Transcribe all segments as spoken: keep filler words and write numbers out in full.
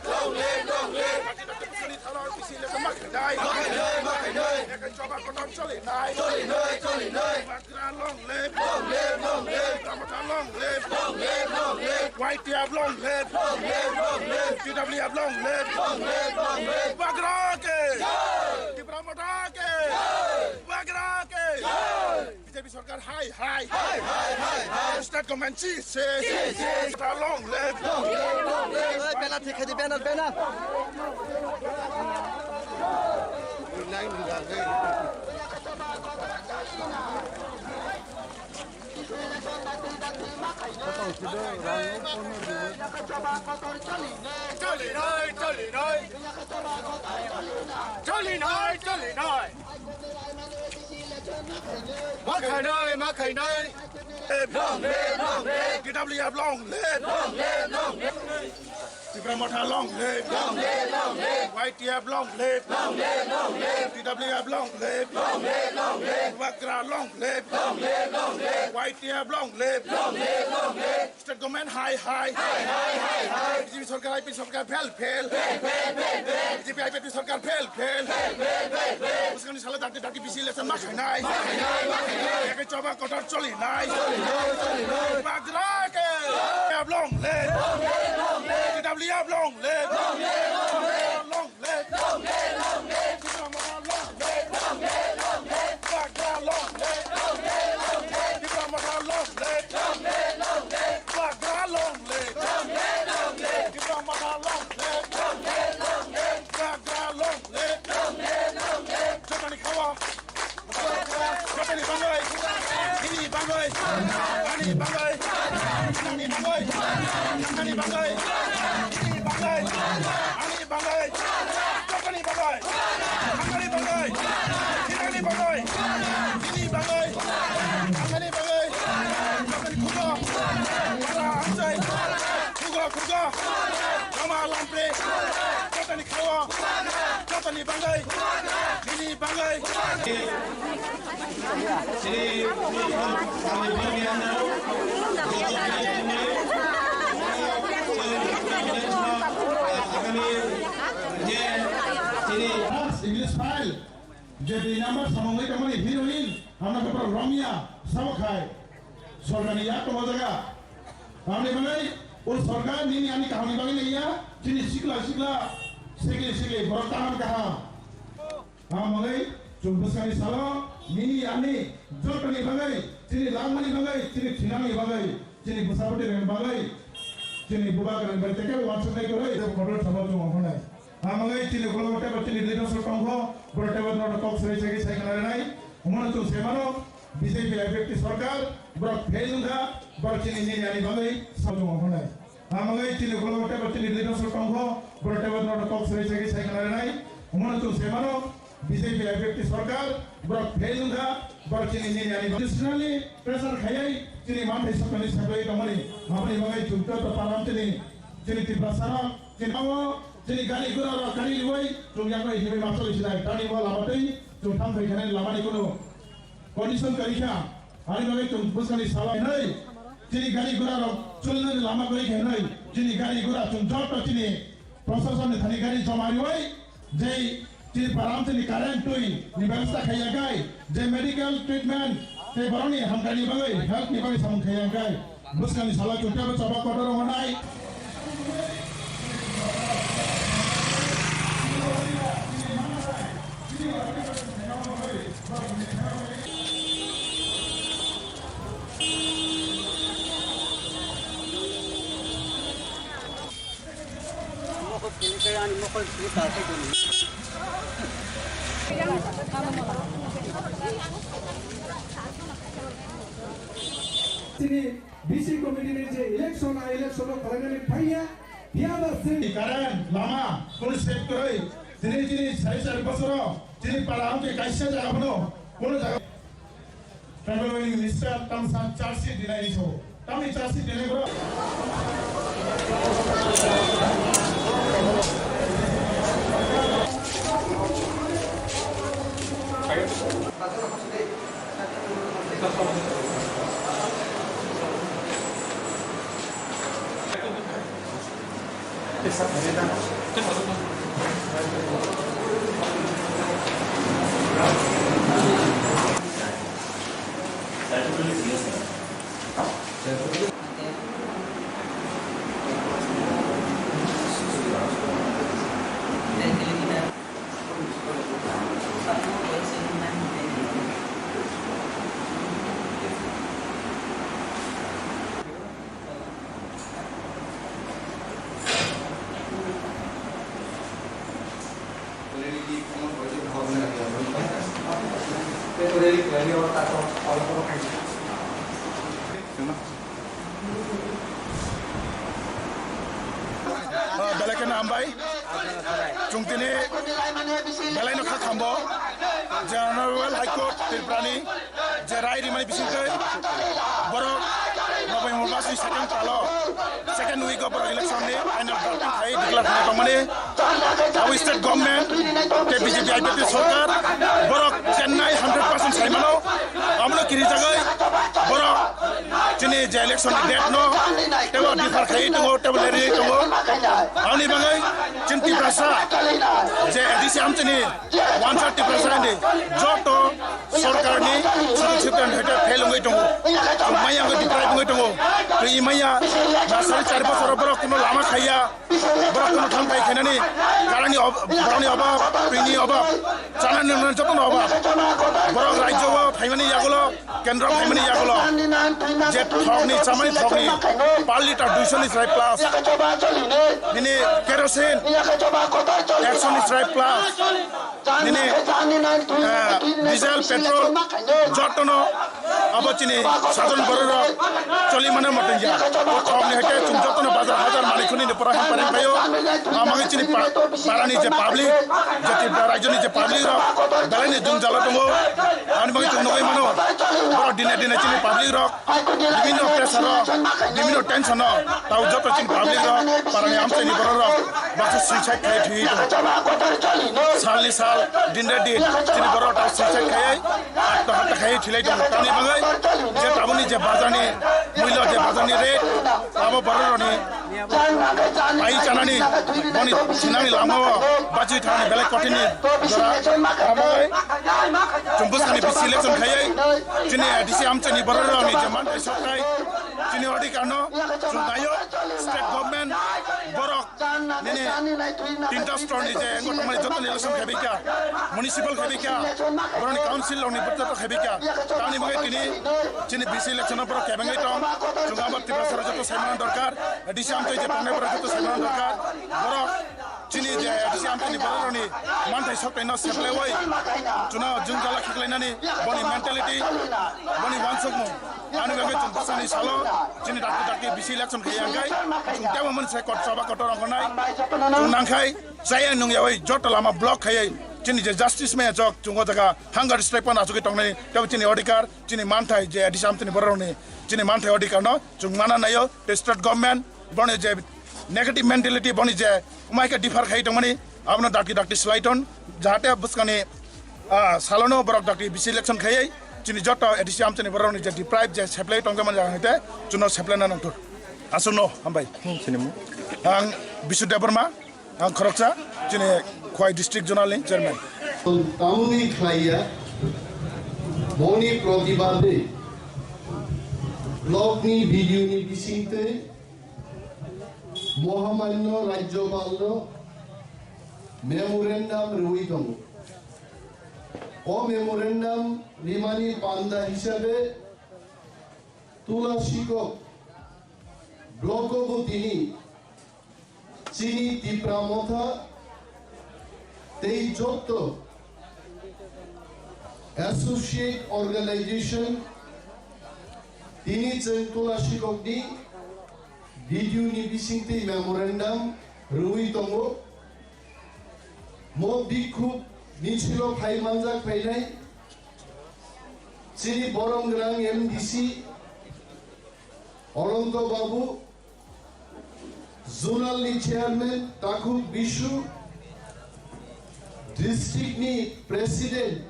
Long live, long live. Dati dati bisini thalor bisi lesa makhainai. Makhainai, makhainai. Yakai choba kotor cholinai. Cholinai, cholinai. Bagra long live. Long live, long live. Tipra Motha long live. Long live, long live. Y T F long live. Long live, long live. T W F long live. Long live, long live. Bagra ke. Jai. Tipra Motha ke. Jai. Bagra ke. Jai. B J P sarkar hai hai. Hai hai hai hai. State government si se. Si se. Long live. Long live, long live. Oi, banner thik khadi, banner, banner. Choli noi, choli noi. Choli noi, choli noi. Makhainai, makhainai. Long live, long live. T W F long live. Long live, long live. Tipra Motha long live. Long live, long live. Y T F long live. Long live, long live. T W F long live. Long live, long live. Bagra long live. Long live, long live. Y T F long live. Long live, long live. State government hai hai. Hai hai hai hai. B J P sarkar, I P F T sarkar fail fail. Fail fail fail fail. B J P I P F T sarkar fail fail. Fail fail fail fail. Bwskangni salo dakti dakti bisi lesa makhainai. Makhainai, makhainai. Yakai choba kotor cholinai. Cholinai, cholinai. Bagra ke. Long live. Long live, long live. T W F long live. Long live, long live. Long live. Long live, long live. Tipra Motha long live. Long live, long live. Bagra long live. Long live, long live. Tipra Motha long live. Long live, long live. Bagra long live. Long live, long live. Tipra Motha long live. Long live, long live. Bagra long live. Long live, long live. Jotoni khawa. Jotoni bangwi. Nini bangwi. Ani bangwi. Nini bangwi. Ani bangwi. Nini bangwi. Ani bangwi. Jotoni bangwi. Angani bangwi. Nini bangwi. Nini bangwi. Angani bangwi. Jotoni khugo. Bala amchai. Khugo, khugo. Lama lampre. Jotoni khawa. Jotoni bangwi. Nini bangwi. Chini, chini, English file, je dui number samung bai tongmani heroine, hamna kaprok romya, sabo khai. Sorkarni yak tongo jaga. Tamni bagwi o sorkar nini ani kaham ni bagwi naiya, chini sikla sikla, sikli sikli, borok kaham kaham. Tamni bagwi chwng bwskangni salo nini ani jotoni bagwi, chini langmani bagwi, chini thinangni bagwi, chini bwsa bwtwi rwngni bagwi, chini bubagrani bagwi tei kebo uansuknai kwrwi, tei kotor thabo chwng ongkha nai. Tamni bagwi chini ukulok teibo chini leaders rok tongkho, borok teibo norok kok swrai swrai sai khna rwnai. Omono chwng sai mano, B J P I P F T sorkar, borok fail wngkha, borok chini nini ani bagwi samung ongkha nai. Tamni bagwi chini ukulok teibo chini leaders rok tongkho, borok teibo norok kok swrai swrai sai khna rwnai. Omono chwng sai mano, B J P I P F T sorkar, borok fail wngkha, borok chini nini ani bagwi. Additionally, pressure khaiwi chini manthai sokani saklaiwi tongmani, aboni bagwi chwng joto param chini, chini Tiprasa rok, chini o, chini gari gura rok kari riwi chwng yakno hiwi macholi sinai. Tamni bo lama twi chwng thang phai khanani lamani kunu condition kwrwi kha, ani bagwi chwng bwskangni salo hinwi chini gari gura rok chulnani lama kwrwi kha hinwi chini gari gura chwng joto chini proshasonni thani gari joma riwi jei chini param chini current twi ni bebostha khaiya khai, jei medical treatment tei borokni hamkrai ni bagwi, health ni bagwi samung khaiya khai. Bwskangni salo chwng teibo choba kotor wngnai. Chini B C committee ni je election, a election o khlainani phaiya, phiya ba chini current, lama, kunu sep kwrwi, tini, tini sari sari bosoro, tini para amtwi kaisa jaga phano, kunu jaga. Tribal Minister tamsa charge sheet dinai ni so. Tamni charge sheet dinai bro. Ah, belai kheno hambai. Chwng tini belai no kha khambo. Je Honorable High Court Tripura ni je rai rimani bisingtwi borok November mas ni second talo, second week o borok election ni final drafting khai declare khai tongmani. Abo state government tei B J P I P F T sorkar borok chennai hundred percent sai mano. Abono kirijagwi borok chini je election ni date no tebo defer khai tongo, tebo leri tongo. Aboni bagwi chini Tiprasa je A D C amchini wansa Tiprasa ni joto sorkar ni sujuk sipran hete fail wngwi tongo. Maya wngwi deprive wngwi tongo. Twi maya nasari char bosor borok kuno lama khaiya. Borok kuno thang phai khainani karani ob-, borokni obab, twini obab, chanani nwnani jotono obab. Borok rajyo o phaimani yagulo, kendro phaimani yagulo je thokni, chamani thokni per litre duiso ni srai plus. Nini kerosene ekso ni srai plus. Nini, ah, diesel, petrol, jotono abo chini sadharan borok rok choli mano moto ya. O thok ni hake chwng jotono bazar hazar manwi khuni ni pora hempa reng paio. Amagwi chini pa-, parani je public, je Tripura rajyoni je public rok, belai ni jwngjalo tongo. Ani bagwi chwng nugwi mano, borok dine dine chini public rok bibhinno pressure o, bibhinno tension o, tao joto chini public rok, parani amchaini borok rok, baksa suicide khai thwi tongo. Salni sal, din re din, chini borok tao suicide khai, atta hatta khai thwilai tongo. Tamni bagwi, je tabukni je bazarni mullo, je bazarni rate, abo borok rokni pai chanani, boni sinani lama o, bachi thani belai kotini jora, abo bai, chumbu sani bisi election khai, chini A D C amchaini borok rokni je mantai sokthai, chini odhikar no, chwng naio, state government, borok, nini, tinta store ni je, engko tongmani joto ni election khai bai kha, municipal khai bai kha, borok ni council rok ni joto khai bai kha, tamni bagwi tini, chini bisi election o borok kebengwi tong, chwng abo Tiprasa rok joto sai mano dorkar, A D C amchai je tongnai borok joto sai mano dorkar, borok, chini je A D C amchaini borok rokni manthai sokthai no seplaiwi, chwngno jwngjala khiklainani boni mentality, boni uansukmung. Ani bagwi chwng bwsani salo chini dakti dakti bisi election khai ya hwnkhe chwng teibo mani se kot choba kotor ongkha nai. Chwng nangkhai chaya nungyawi joto lama block khaiwi chini je justice maya chok chwng o jaga hunger strike pan achugwi tongnai teibo chini odhikar chini manthai je A D C amchaini borok rokni chini manthai odhikar no chwng mana naio tei state government boni je negative mentality boni je Umaikhe defer khai tongmani, abono dakti dakti slai ton, jahate bwskangni, ah, salono borok dakti bisi election khaiwi, chini joto A D C amchaini borokni je deprive je seplai tongjakmani jaga hwnkhe, chwngno seplaina nangthur. Aswkno hambai. Hmm, sini mu. Ang Bisu Debbarma, ang khoroksa, chini Khowai District Zonal ni Chairman. Tamoni khlaiya, boni protibade, blog ni video ni bisingtwi, Mohamanyo Rajyopalno memorandum rwwi tongo. O memorandum rimani panda hisabe Tula Sikok block o bo tini chini Tipra Motha tei jotto associate organization tini chwng Tula Sikokni video ni bisingtwi memorandum rwwi tongo. Mo bikhuk michilo phai manjak phainai chini Borom Grang M D C Ononto Babu, Zonal ni Chairman Takhuk Bisu, District ni President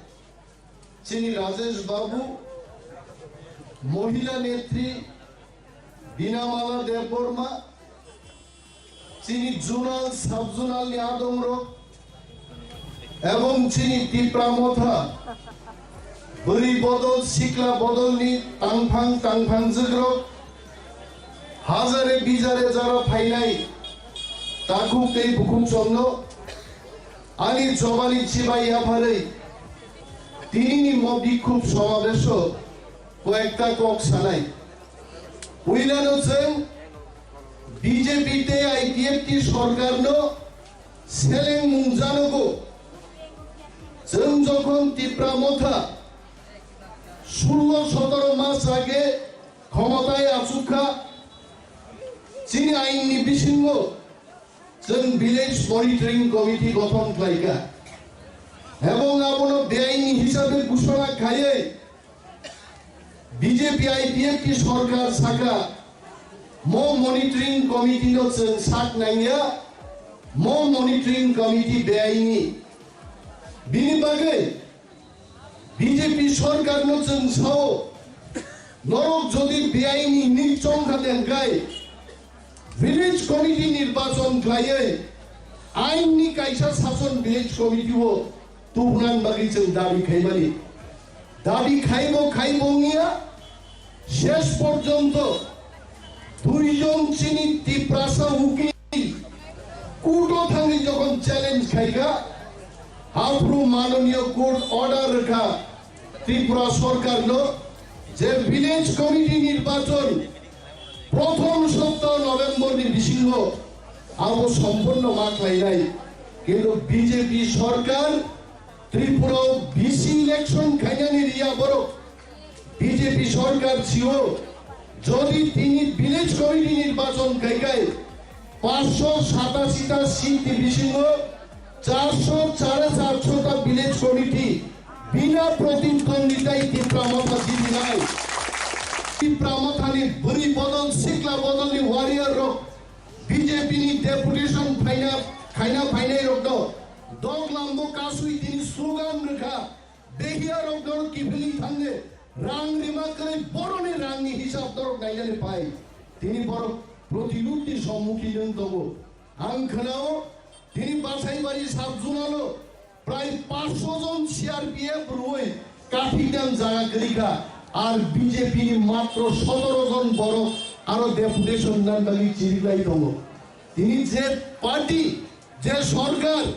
chini Rajesh Babu, Mohila Netri Binamala Debbarma, Chini zonal, sub-zonal ni adongrok ebong chini Tipra Motha bwrwi bodol, sikla bodol ni tangphang tangphang jwkrok, hajare bijare jara phainai takhuk tei bukhuk chomno ani jobani chibai yapharwi tinini mo bikhuk somabeso koyekta kok sanai. Puilano chwng B J P tei I P F T sorkarno seleng mung janogo. Chwng jokhon Tipra Motha sullo sotoro mas age khomotai achukha, chini ainni bisingo chwng Village Monitoring Committee gothon khlaikha. Ebong abono beaini hisabe gusona khaiwi B J P I P F T sorkar sakha, mo monitoring committee no chwng sak nangya, mo monitoring committee beaini. Bini bagwi B J P sorkar no chwng sao, norok jodi beaini hinwi chongkha tengkhai, village committee nirbachon khlaiwi ain ni kaisa sason village committee o tubunani bagwi chwng dabi khaimani. Dabi khaibo khaibo wngya, shesh porjonto duijon chini Tiprasa ukil court o thangwi jokhon challenge khaikha, aphuru manoniyo court order rwkha Tripura sorkarno je village committee nirbachon prothom sopta November ni bisingo abo sompunno ma khlainai, kintu B J P sorkar Tripura o V C election khainani riya borok B J P sorkar sio jodi tini village committee nirbachon khaikhai paanch sho satashi ta seat ni bisingo char sho sare char sho ta village committee bina protidwonditai Tipra Motha jidinai. Tipra Mothani bwrwi bodol sikla bodolni warrior rok B J P ni deputation phaina, khaina phainai rokno doglambo kasui tini slogan rwkha, behiya rokno kiphilwi thangne rang rima kwrwi boroni rangni hisab norok nainani phai. Tini borok protiludni sommukhi wng tongo. Ang khwnao tini Basaibari sub-zonal o prai paanch sho jon C R P F rwui kathiknang jaga kwrwikha, ar B J P ni matro sotoro jon borok aro deputation nan bagwi chiriklai tongo. Tini je party, je sorkar,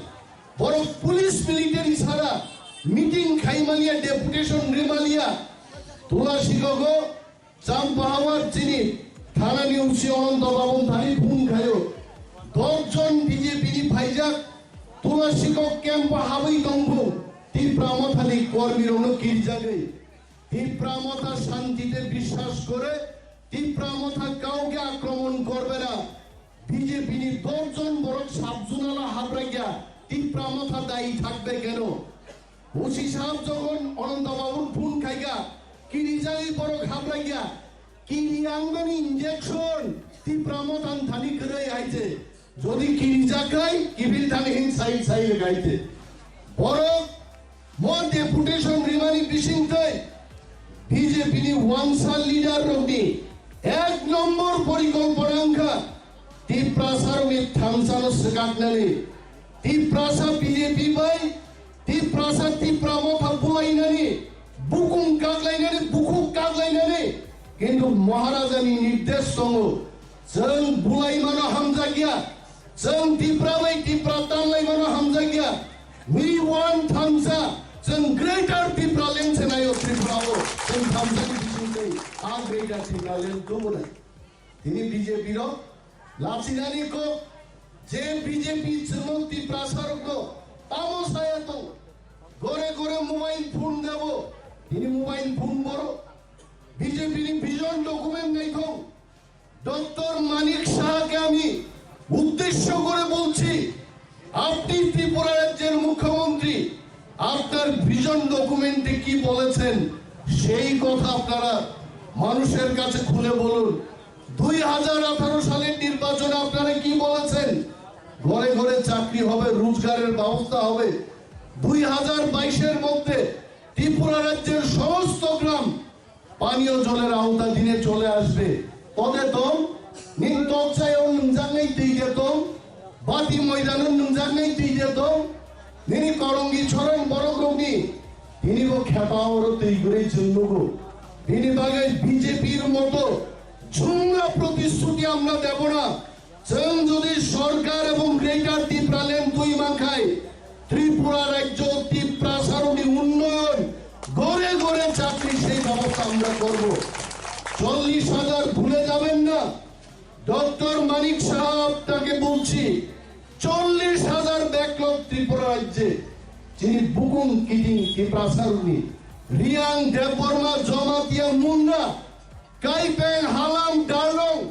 borok police military sara meeting khaimaliya, deputation rimaliya, Tulashikogo Champahawar chini thanani O C Ananta Babu thani phone khaio. Dos jon B J P ni phaijak Tulashikok camp o habwi tongphung Tipra Mothani kormirokno kirijagwi. Tipra Motha shantite biswas kore, Tipra Motha kauke akromon korbe na. B J P ni dos jon borok sub-zonal o habrakya, Tipra Motha dayi thakbe keno? O C sahab jokhon Ananta Babur phone khaikha, kirijagwi borok habrakya, kiri angnani injection Tipra Motha thani kwrwi haite. Jodi kirijakhai, kiphil thani hin sai sai rwkhaite. Borok mo deputation rimani bisingtwi B J P ni wansa leader rokni ek nombor porikolpona wngkha Tiprasa rokni thamsano swkaknani. Tiprasa B J P bai Tiprasa Tipra Motha bulainani, bukung kaklainani, bukhuk kaklainani, kintu Maharajani nirdesh tongo, chwng bulaimano hamjakya, chwng Tipra bai Tipra tanlaimano hamjakya. We want thamsa, chwng Greater Tipraland se naio Tripura o, chwng thamsani bisingtwi a Greater Tipraland tubunai. Tini B J P rok lachinani kok, je B J P chwngno Tiprasa rokno tamo saya tong. Gore gore mobile phone debo, tini mobile phone boro. B J P ni vision document naithok. Doctor Manik সাহাকে আমি উদ্দেশ্য করে বলছি, আপনি ত্রিপুরা রাজ্যের মুখ্যমন্ত্রী, আপনার ভিশন ডকুমেন্টে কি বলেছেন, সেই কথা আপনারা মানুষের কাছে খুলে বলুন। দুই হাজার আঠারো সালের নির্বাচনে আপনারা কি বলেছেন? ঘরে ঘরে চাকরি হবে, রোজগারের ব্যবস্থা হবে। দুই হাজার বাইশের মধ্যে ত্রিপুরা রাজ্যের সমস্ত গ্রাম পানীয় জলের আওতাধীনে চলে আসবে। পদে দম, Nini tokchaio nwngjaknai twi de tong, bati moidano nwngjaknai twi de tong, nini korongi chorong borokrokni tinibo khepa oro twi gurwi chwng nugo. Bini bagwi B J P-r moto jhumla protishruti amra debo na. Chwng jodi sorkar ebong Greater Tipraland twi mankhai, Tripura rajyo Tiprasarokni unnoyon, ঘরে ঘরে চাকরি, সেই ব্যবস্থা আমরা করব। চল্লিশ হাজার ভুলে যাবেন না। ডক্টর মানিক সাহা আপনাকে বলছি, চল্লিশ হাজার backlog Tripura rajye, chini bukung kiting Tiprasarokni, Riang Debbarma, Jamatia Munda, Kaipeng, Halam, Darlong,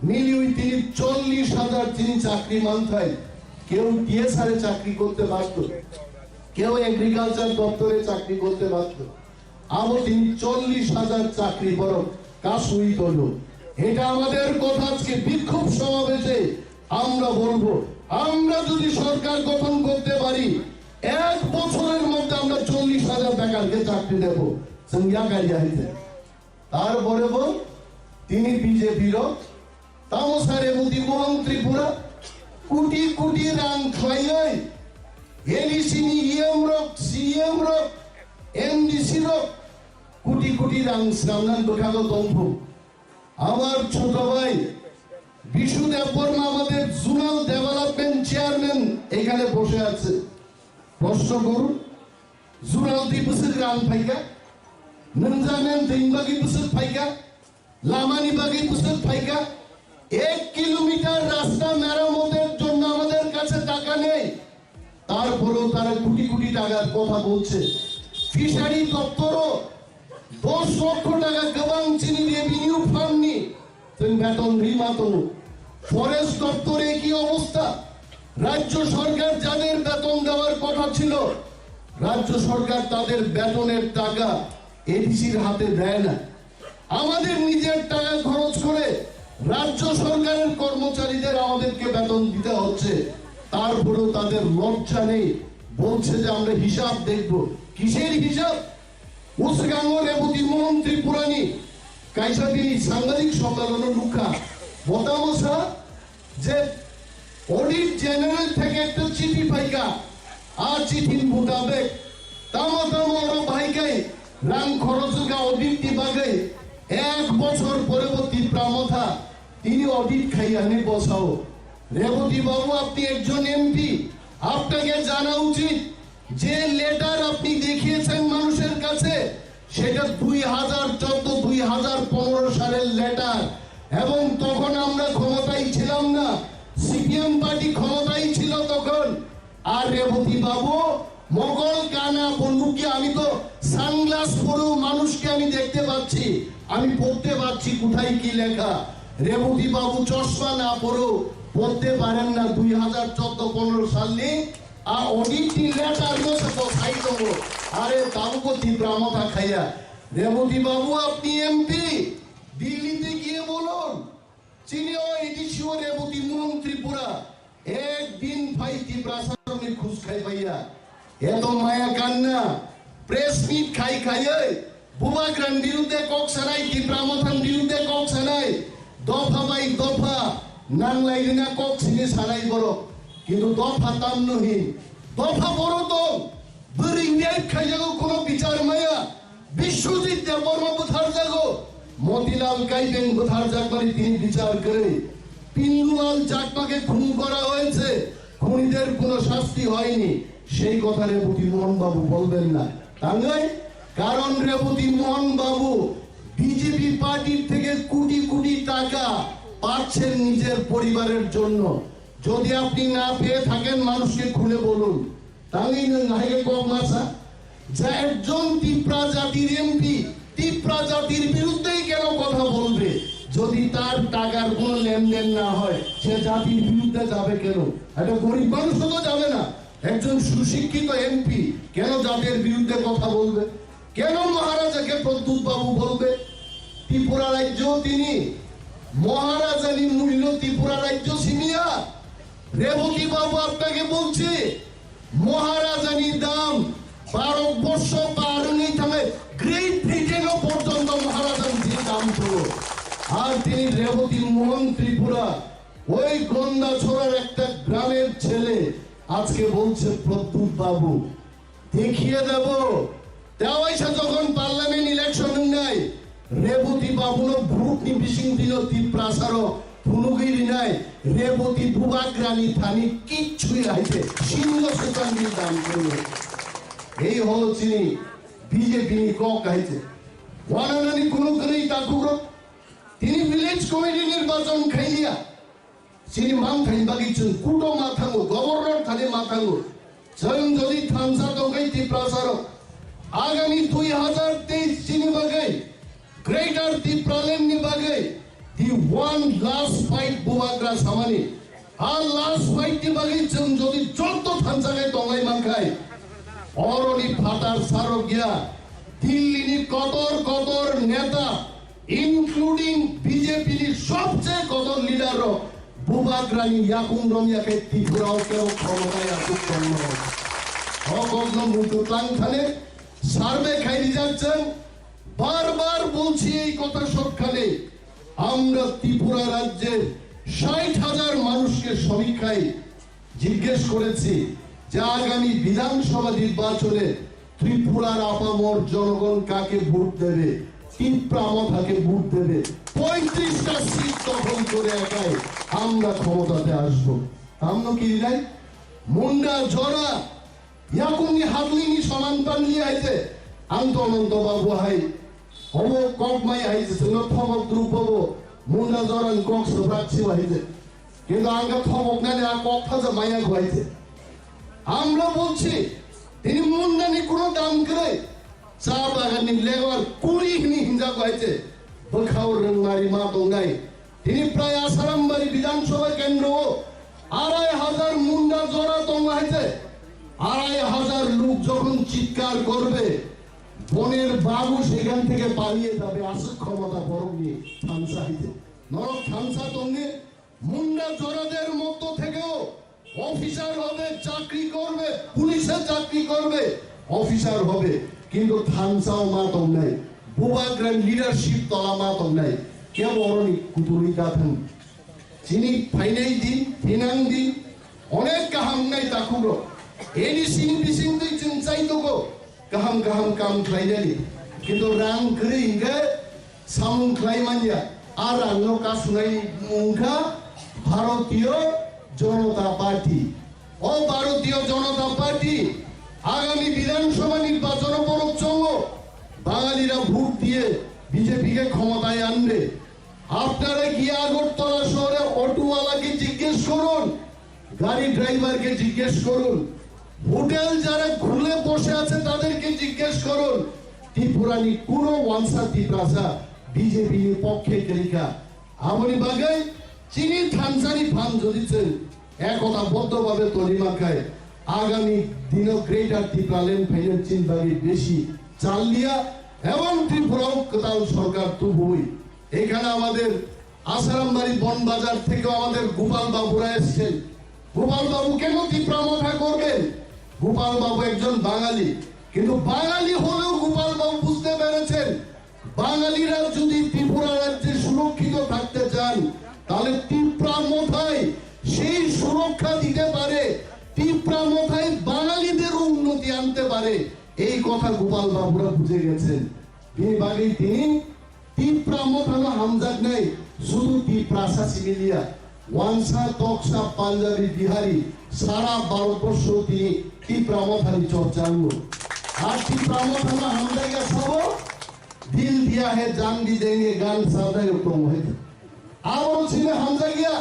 মিলিয়ে তিনি চল্লিশ হাজার তিনি চাকরি মানথাই। কেউ টিএসআর এ চাকরি করতে বাধ্য, কেউ এগ্রিকালচার দপ্তরে চাকরি করতে বাধ্য। আবো তিনি চল্লিশ হাজার চাকরি বরং কাসুই তৈল। এটা আমাদের কথা, আজকে বিক্ষোভ সমাবেশে আমরা বলবো, আমরা যদি সরকার গঠন করতে পারি, এক বছরের মধ্যে আমরা চল্লিশ হাজার বেকারকে চাকরি দেব। Chwng yakar ya hite. Tarpore bo tini B J P rok tamo sare Modi Mohan Tripura koti koti rang khlaiwi A D C ni E M rok, C E M rok, M D C rok koti koti rang swnamnani bwkhago tongphu. আমার ছোট ভাই বিশু দেববর্মা আমাদের zonal development chairman এখানে বসে আছে। প্রশ্ন করুন, zonal di bwswk rang phaikha, nwngjak nang twi bagwi bwswk phaikha, lamani bagwi bwswk phaikha, এক কিলোমিটার রাস্তা মেরামতের জন্য আমাদের কাছে টাকা নেই। তারপরেও তারা কোটি কোটি টাকার কথা বলছে। ফিশারি দপ্তরও দশ লক্ষ টাকা গবাং চিনি রেভিনিউ ফান্ড নিয়ে তুমি বেতন রিমা তো। ফরেস্ট দপ্তরে কি অবস্থা? রাজ্য সরকার যাদের বেতন দেওয়ার কথা ছিল, রাজ্য সরকার তাদের বেতনের টাকা এডিসির হাতে দেয় না। আমাদের নিজের টাকা খরচ করে রাজ্য সরকারের কর্মচারীদের আমাদেরকে বেতন দিতে হচ্ছে, তারপরেও তাদের লজ্জা নেই, বলছে যে আমরা হিসাব দেখব। কিসের হিসাব? Usgango Reboti Mohan Tripurani kaisa bini sangbadik sommanono nukha, botamo sa je Audit General theke ekta chithi phaikha, a chithi mutabek tamo tamo oro bahai khai rang khoroj wngkha audit ni bagwi, ek bochor pore bo Tipra Motha tini audit khai ani bosao. Reboti babu, apni ekjon M P, apnake jana uchit, যে লেটার আপনি দেখিয়েছেন মানুষের কাছে, সেটা দুই হাজার চোদ্দ দুই হাজার পনেরো সালের লেটার। এবং তখন আমরা ক্ষমতায় ছিলাম না, সিপিএম পার্টি ক্ষমতায় ছিল তখন। আর রেবতী বাবু, মগল কানা বন্দুকি, আমি তো সানগ্লাস পরেও মানুষকে আমি দেখতে পাচ্ছি, আমি পড়তে পারছি কোথায় কি লেখা। রেবতী বাবু চশমা না পরেও পড়তে পারেন না। দুই হাজার চোদ্দ পনেরো সাল নিয়ে a audit ni letter no se kothai tongo. Are tabukbo Tipra Motha khaiya. Reboti babu, apni M P, দিল্লিতে গিয়ে বলুন, চিনিও এডিসিও রেবতী মোহন ত্রিপুরা একদিন ফাই ত্রিপুরা সারনি খুশ খাই পাইয়া। এত মায়া কান্না, প্রেস মিট খাই খাইয়ে Bubagrani birudde kok sanai, Tipra Mothani birudde kok sanai, dopha bai dopha nanglai rina kok sini sanai borok. Kintu dopha tamno hin? Dopha boro tong, bwrwi rape khaijago, kono bichar maya. Biswajit Debbarma butharjago, Motilal Kaibeng butharjakmani tini bichar kwrwi. Pindulal Chakmake খুন করা হয়েছে, খুনিদের কোনো শাস্তি হয়নি, সেই কথা রেবতী মোহন বাবু বলবেন না। তাঙ্গাই, কারণ রেবতী মোহন বাবু বিজেপি পার্টির থেকে কোটি কোটি টাকা পাচ্ছেন নিজের পরিবারের জন্য। যদি আপনি না পেয়ে থাকেন, মানুষকে খুলে বলুন। Tangwi nwng hai khe kok ma sa? Je ekjon Tipra jatir M P, Tipra jatir biruddhei keno kotha bolbe? Jodi tar takar kono lenden na hoy, se jatir biruddhe jabe keno? Ekta gorib manush to jabe na. Ekjon sushikkhito M P keno jatir biruddhe kotha bolbe? কেন মহারাজাকে প্রদ্যুৎ বাবু বলবে? ত্রিপুরা রাজ্য তিনি মহারাজানি মূল্য ত্রিপুরা রাজ্য চিনিয়া রেবতী বাবু আপনাকে বলছি, মহারাজানি দাম ভারতবর্ষ পারুনি থামে গ্রেট ব্রিটেনও পর্যন্ত মহারাজানি দাম ছিল। আর তিনি রেবতী মোহন ত্রিপুরা, ওই গন্ডাছড়ার একটা গ্রামের ছেলে, আজকে বলছে প্রদ্যুৎ বাবু দেখিয়ে দেব। Tewaisa jokhon parliament election wngnai, Reboti babuno vote ni bising tino Tiprasaro phunugwi rinai, Reboti bubagrani thani kichhui haite singo swchangni dam kwrwi. Ei holo chini B J P ni kok haite. Wananani kunu kwrwi takhukro. Tini village committee nirbachon khailiya. Chini manthaini bagwi chwng kuto ma thango, governor thani ma thango. Chwng jodi thansa tongkhe Tiprasarok, agami dui hazar teis chini bagwi, Greater Tipraland ni bagwi, the one last fight bubagra samani. A last fight ni bagwi chwng jodi jotto thansa khe tonglai mankhai, oroni phatar sarok ya, Delhi ni kotor kotor neta, including B J P ni sobcheye kotor leader rok bubagrani yakung romya khe Tripura o kebo khomotai aswk tongno. O kokno muitu tlang thani survey khai rijak chwng, bar bar bolchi ei kotha sokkhani, amra Tripura rajyer ষাট হাজার মানুষকে সমীক্ষায় জিজ্ঞেস করেছি যে আগামী বিধানসভা নির্বাচনে ত্রিপুরার আপামর জনগণ কাকে ভোট দেবে, তিপ্রা মথাকে ভোট দেবে। পঁয়ত্রিশটা সিট দখল করে একাই আমরা ক্ষমতাতে আসবো। Tamno kirinai? Munda jora, yakungni hatlini soman panli haite, ang to Ananto Babu hai, homo kok mai haite, sino thomok drupo bo, Munda jora ni kok sobrak siwa haite. Kintu ang khe thomoknani a kok phaja maya kho hai se. Amro bolchi, tini Mundani kuno dam kwrwi. Cha baganni lebar kuri hini hinja kho hai se. Bwkhao rwngmari ma tongnai. Tini prai Asarambari Bidhan Sabha kendro o arai hajar Munda jora tongo hai se. Arai hajar luk jokhon chitkar korbe, boner babu sekan theke paliye jabe, aswk khomota borokni thansa hai se. Norok thansa tongni Munda jorader moddo thekeo officer hobe, chakri korbe, police-e chakri korbe, officer hobe, kintu thansao ma tongnai, bubagrani leadership tola ma tongnai, kebo oroni kutulwi da thang. Chini phainai din, thinang din, onek kaham wngnai takhukrok. A D C ni bisingtwi chwng chai tongo, kaham kaham kam khlainani. Kintu rang kwrwi hinkhe samung khlai manya. A rangno kasunai mung kha Bharatiya Janata Party. O Bharatiya Janata Party agami Bidhan Sabha nirbachon o borok chongo, Bangalira vote diye B J P ke khomotay anbe. আপনারা গিয়ে আগরতলা শহরে অটোওয়ালাকে জিজ্ঞেস করুন, গাড়ি ড্রাইভারকে জিজ্ঞেস করুন, হোটেল যারা খুলে বসে আছে তাদেরকে জিজ্ঞেস করুন, ত্রিপুরানি কোনো ওয়ানসা তিপ্রাসা বিজেপি পক্ষে কেলিকা। Aboni bagwi chini thansani phan jodi chwng ekotaboddho bhabe toli mankhai, agami dino Greater Tipraland phainani chini bagwi besi chal liya ebong Tripura o kwtal sorkar tubui এখানে আমাদের আসারামবাড়ি বনবাজার থেকে আমাদের গোপাল বাবুরা এসছেন। গোপাল বাবু কেন তিপ্রা মথা করবেন? গোপাল বাবু একজন বাঙালি, কিন্তু বাঙালি হলেও গোপাল বাবু বুঝতে পেরেছেন, বাঙালিরা যদি ত্রিপুরা রাজ্যে সুরক্ষিত থাকতে চান, তাহলে তিপ্রা মথাই সেই সুরক্ষা দিতে পারে, তিপ্রা মথাই বাঙালিদের উন্নতি আনতে পারে। এই কথা গোপাল বাবুরা বুঝে গেছেন। Bini bagwi tini Tipra mothano hamjaknai sudu Tiprasa simi liya, wansa, toksa, Punjabi, Bihari, sara Bharotborsho tini Tipra mothani chorcha wngo. Ar Tipra mothano hamjakya sabo, "Dil diya hai jaan bhi denge" gan sajai rok tongo hai. Abo sini hamjakya.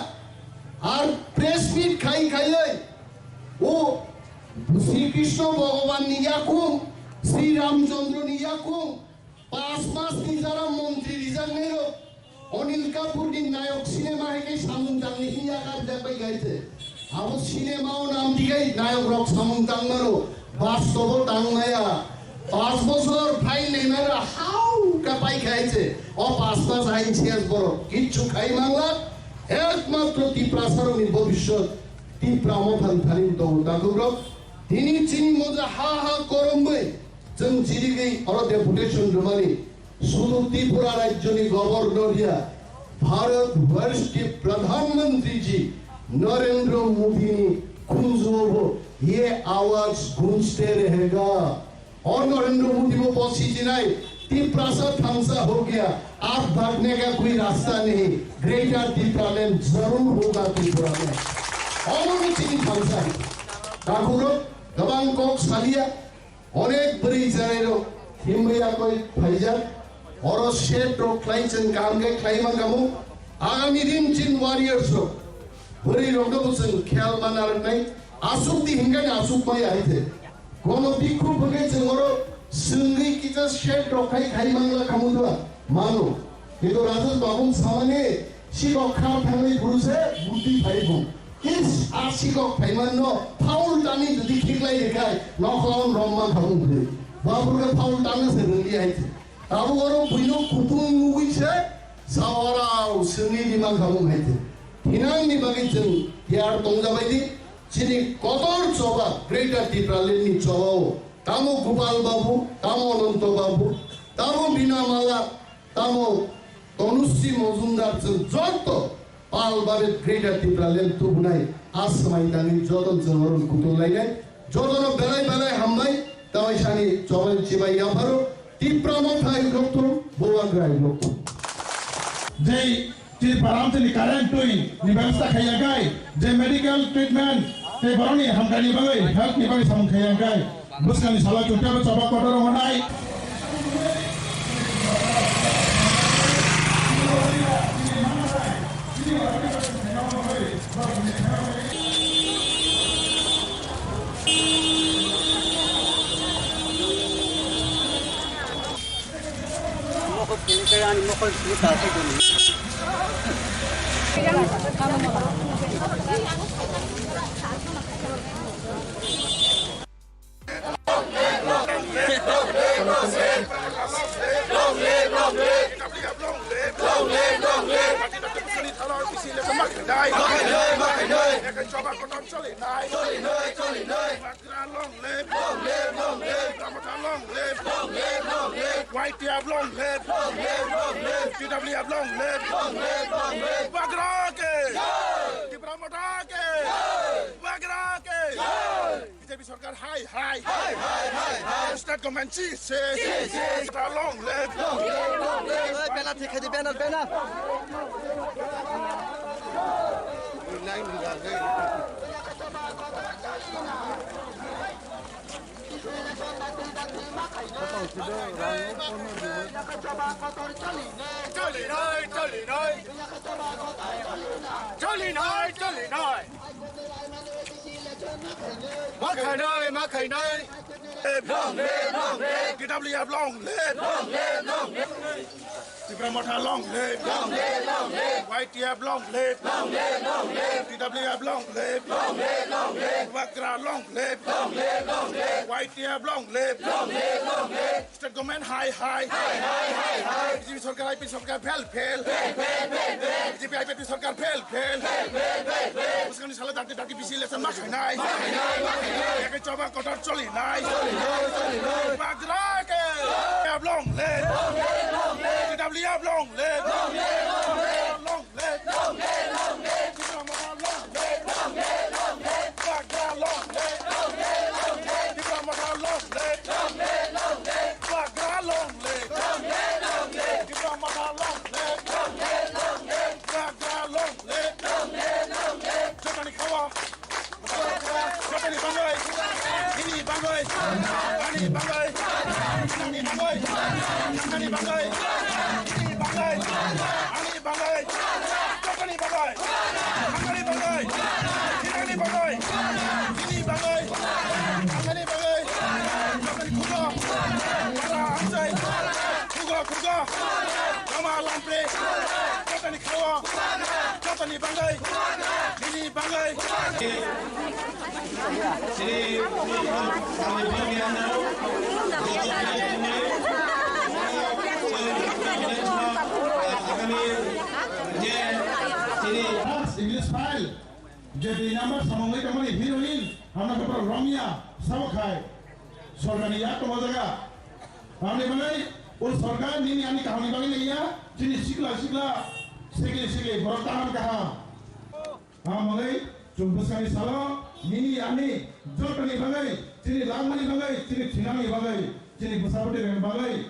Ar press meet khai khaiwi o Sri Krishna Bhagavan ni yakung, Sri Ramchandra ni yakung, Pas mas ni jara montri rijaknai rok, Anil Kapoor ni nayok cinema hai khe samung tangni himya kar jak bai gaite. Abo cinema o nam digai nayok rok samung tang mano, bastobo tang maya. Pas bosor phai nai mara hau ka pai khai se. O pas mas hai sias borok kichu khai mangla. Ekmatro Tiprasa rok ni bobishyot Tipra mothan thani tongo takhuk rok. Tini chini moja ha ha korombai. Chwng chirigwi oro deputation rwmani sudu Tripura rajyoni governor ya, Bharatvarsh के प्रधानमंत्री जी नरेंद्र मोदी ने कुंजो वो ये आवाज गूंजते रहेगा। और नरेंद्र मोदी वो पसी जी नहीं, तिप्रासा थांसा हो गया, आप भागने का कोई रास्ता नहीं, ग्रेटर तिप्रालैंड जरूर होगा त्रिपुरा में। और वो चीनी थांसा है। ठाकुर, गबांग कोक सालिया, Onek bwrwi chwrairok himwi yakwi phaijak, oro shed rok khlai chwng kaham khe khlai mankha mo. Agami din chin warriors rok, bwrwi rokno bo chwng khel ma narwknai, aswk di hinkhe ni aswk maya hai khe. Kono bikhuk hwnkhe chwng oro swngwi kisa shed rok khai khai mangla khamu dua mano. Kintu Rajesh Babu samani sikok kha thangwi phuru se buddhi phai bo. Is a sikok phaimanno foul tani jodi khiklai rwkhai, nokhlaon romma khamung phai. Babu khe foul tana se rwngli hai se. Abo oro buino kutung nugui se, sawarao swngwi rima khamung hai se. Hinangni bagwi chwng tiyar tongjabaidi, chini kotor choba, Greater Tipraland ni choba o. Tamo Gopal Babu, tamo Ananto Babu, tamo Bina Mala, tamo Tanusri Mojumdar chwng joto Pal Barit Greater Tipraland tubunai a swmai tangwi joto chwng oro kutung lainai. Jotono belai belai hambai, tawai sani chobai chibai yapharo, Tipra Motha ai lokthum, Bubagra ai lokthum. Jai Tripura amchini current twi ni bebostha khaiya gai, je medical treatment tei borokni hamkani bagwi health ni bagwi samung khaiya gai, bwskangni salo chwngtebo choba kotor wngnai. Mokol sini kaya ani mokol sini ta sa dun. Long live! Long live! Long live! Long live! Long live! Long live! Y T F long live! Long live! Long live! T W F long live! Long live! Long live! Bubagra ke! Jai! Tipra Motha ke! Jai! Bubagra ke! Jai! B J P sarkar hai hai! Hai hai hai hai! State government si se! Si se! Long live! Long live! Long live! Oi, banner thikhai di, banner, banner! Choli noi, choli noi. Choli noi, choli noi. Ma khai noi, ma khai noi. Long live, long live. T W F long live. Long live, long live. Tipra Motha long live! Long live, long live! Y T F long live! Long live, long live! T W F long live! Long live, long live! Bubagra long live! Long live, long live! Y T F long live! Long live, long live! State government hai hai! Hai hai hai hai! B J P sarkar, I P F sarkar fail fail! Fail fail fail fail! B J P I P F sarkar fail fail! Fail fail fail fail! Bwskangni salo dakti dakti bisi election ma khainai! Ma khainai, ma khainai! Eke choba kotor choli nai! Choli nai, choli nai! Bubagra ke! Long live! Long live, long live! T W F long live! Long live, long live! Long live! Long live, long live! Tipra Motha long live! Long live, long live! Bubagra long live! Long live, long live! Tipra Motha long live! Long live, long live! Bubagra long live! Long live, long live! Tipra Motha long live! Long live, long live! Bubagra long live! Long live, long live! Jotoni khawa! Jotoni bangwi, nini bangwi, ani bangwi, nini bangwi, ani bangwi, nini bangwi, ani bangwi, jotoni bangwi, ani bangwi, nini bangwi, nini bangwi, ani bangwi, jotoni khugo, bara amsai, khugo, khugo, lama lampre, jotoni khawa, jotoni bangwi, nini bangwi. Sri, sri, sri, English file, je dui number samung bai tongmani heroine, hamna khe borok romya, sabo khai. Sorkarni yak tongo jaga. Tamni bagwi o sorkar nini ani kaham ni bagwi naiya, chini sikla sikla Sikli sikli borok kaham kaham. Amoni chwng bwskangni salo nini ani jotoni bagwi, chini langmani bagwi, chini thinangni bagwi, chini bwsa bwtwi rwngni bagwi,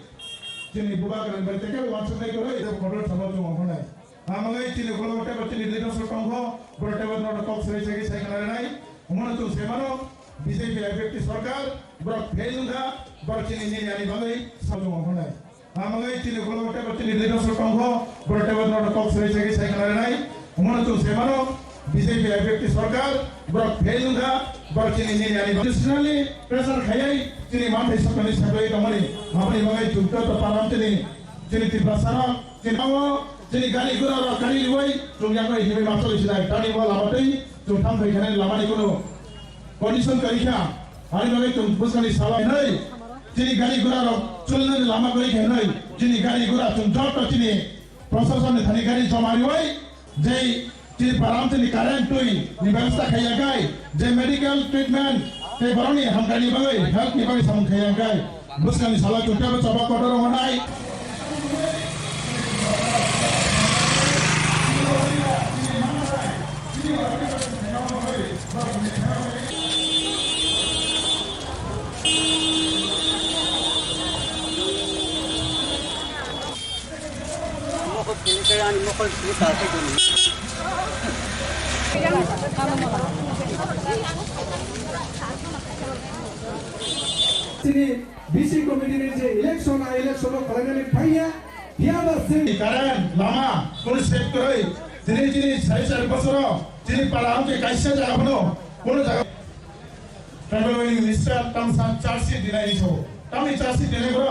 chini bubagra ni bagwi tei kebo wansuknai kwrwi, tei kotor thangma chwng ongkhornai. Amoni chini ulo tebo chini leaders rok tongkho, borok tebo norok kok swrai sai sai khna rwnai. Omono chwng sai mano, B J P I P F T sorkar, borok fail wngkha, borok chini nini ani bagwi samung ongkhornai. Amoni chini ulo tebo chini leaders rok tongkho, borok tebo norok kok swrai sai sai khna rwnai. Omono chwng sai mano, B J P I P F T sorkar, borok fail wngkha, borok chini nini ani bagwi. Additionally, pressure khaiwi chini manthai sokani saklaiwi tongmani. Aboni bagwi chwng joto param chini, chini Tiprasa rok, chini o, chini gari gura rok kari riwi, chwng yakno himwi macholi sinai. Tani bo lama twi, chwng thang phai khanani lamani kuno condition kwrwi kha, ani bagwi chwng bwskangni salo hinwi chini gari gura rok chulnani lama kwrwi kha hinwi chini gari gura chwng joto chini proshasonni thani gari joma riwi jei chini param chini current twi ni bebostha khaiya khai, je medical treatment tei borokni hamkrai ni bagwi, health ni bagwi samung khaiya khai. Bwskangni salo chwng teibo choba kotor wngnai. Chini B C committee ni je election, a election o khlainani phaiya, phiya ba se. Current, lama, kunu sep kwrwi, tini chini sai char bosoro, chini para amke kaisa jaga phano, kunu jaga. Tribal Minister tamsa charge sheet dinai ni so. Tamni charge sheet dinai bro.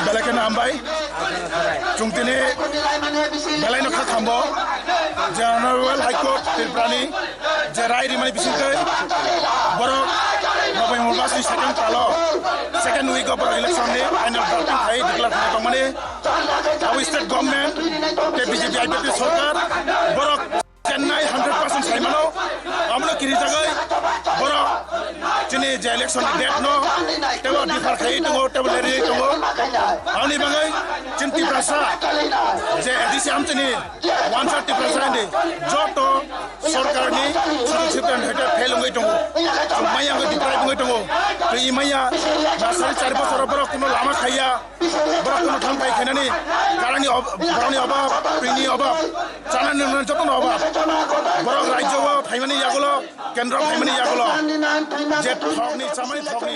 Belai kheno hambai. Chwng tini belai no kha khambo. Je Honorable High Court Tripura ni je rai rimani bisingtwi borok November mas ni second talo, second week o borok election ni final drafting khai declare khai tongmani. Abo state government tei B J P I P F T sorkar borok Chennai hundred percent sai mano, abono kiri jagwi borok chini je election ni date no tebo defer khai tongo, tebo leri tongo. Aboni bagwi chini Tiprasa je A D C amchini wansa Tiprasa hindi joto sorkar ni sujog sibran hete fail wngwi tongo. Chwng maya wngwi deprive wngwi tongo. Twi maya na sari chari bosoro borok kuno lama khaiya. Borok kuno thang phai khainani karani ob-, borokni obab, twini obab, chanani nwngnani jotono obab. Borok rajyo o phaimani yagulo, kendro phaimani yagulo je thokni chamani thokni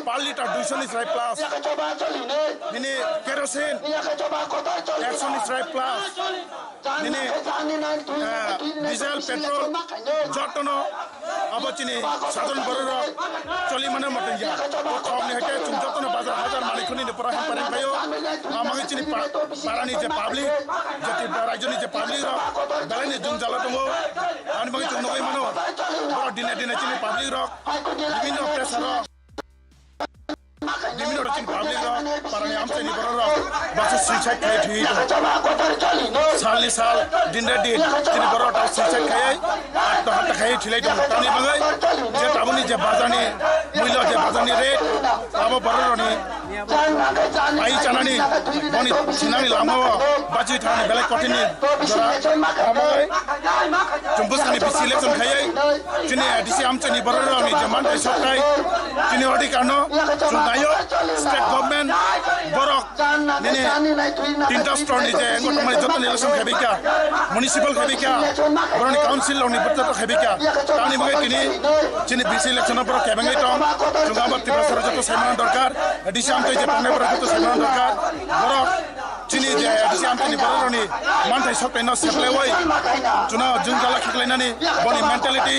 per litre duiso ni srai plus. Nini kerosene ekso ni srai plus. Nini, ah, diesel, petrol, jotono abo chini sadharan borok rok choli mano moto ya. O thok ni hete chwng jotono bazar hajar malik khuni ni pora hem pareng payo. Amagi chini pa-, parani je public, je Tripura rajyo ni je public rok, belai ni jung jala tongo. Ani bagwi chwng nugwi mano, borok dine dine chini public rok, bibhinno pressure rok. Bibhinno chini public rok, parani amchaini borok rok, baksa suicide khai thwi tongo. Salni sal, dinre din, chini borok rok suicide khai, atma hatta khai thwilai tongo. Tamni bagwi je tabukni je bazarni Ilo je bazarni rate, abo bororokni pai chanani, boni sinani lamao bachi thani belai kotini jora. Abo hai chumbuskani bisi election khayai, chini A D C amchani bororokni je mantai sokthai, chini odhikarno chwng naio, state government borok nini tinta store ni je wngkha tongmani joto ni election khaibikha, municipal khaibikha, boroni council rokni joto khaibikha. Tamni bagwi tini chini bisi election o borok kebengwi tong. Chwng abo Tripura sara joto saimano dorkar, A D C amtwi je tongnai borok joto saimano dorkar. Borok chini je A D C amtwi ni borok rokni manthai sokthai no seplaiwi chwngno jwngjala khiklainani boni mentality,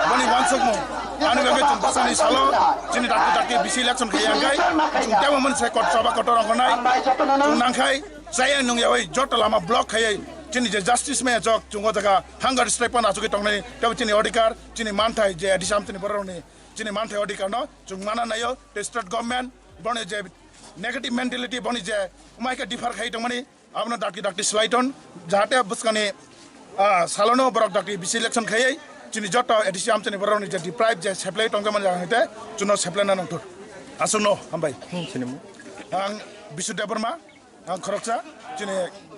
boni wansukmung. Ani bagwi chwng bwsani salo chini dakti dakti bisi election khaiya hwnkhe chwng teibo mani se kot choba kotor ongkhornai. Chwng nangkhai chaya nungyawi joto lama block khaiwi chini je justice maya chok chwng o jaga hunger strike pan achugwi tongnai teibo chini odhikar, chini manthai je A D C amtwi ni borok rokni chini manthai odhikar no chwng mana naio tei state government boni je negative mentality boni je umaikhe differ khai tongmani. Abono dakti dakti swlaiton, jahate bwskangni, ah, salono borok dakti bisi election khaiwi chini joto A D C amchani borokni je deprive je seplai tongjakmani jaga hwnkhe chwngno seplaina nangthur. Aswkno hambai. Hmm, sini mo. Ang Bisu Debbarma, ang khoroksa chini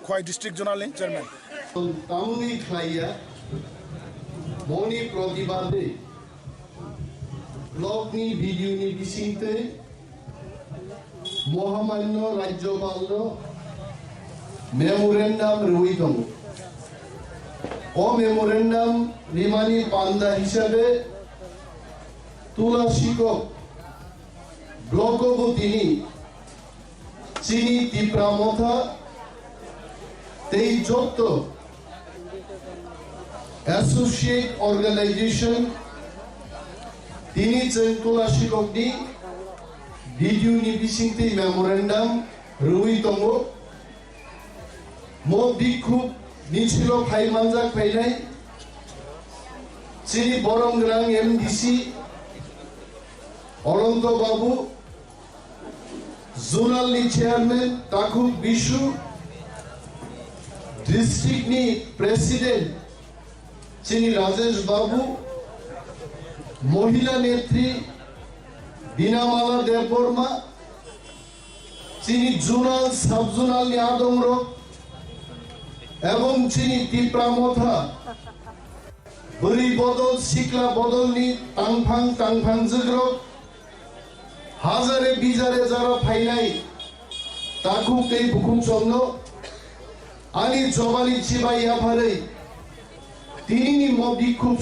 Khowai district zonal ni chairman. Tamni khlaiya, boni protibade block ni B D O ni bisingtwi Mohamanyo Rajyopalno memorandum rwui tongo. O memorandum rimani panda hisabe Tula Sikok block o bo tini chini Tipra Motha tei jotto associate organization tini chwng Tula Sikokni B D O ni bisingtwi memorandum rwui tongo. Mo bikhub michilo phai manjak phainai chini borom gwnang M D C Ononto Babu, Zonal ni chairman Takhuk Bisu, district ni president chini Rajesh Babu, mohila netri Binamala Debbarma, chini zonal, sub zonal ni adongrok, ebong chini Tipra Motha, bwrwi bodol, sikla bodol ni tangphang tangphang jwkrok, hajare bijare jara phainai takhuk tei bukhuk chomno ani jobani chibai yapharwi tinini mo bikhub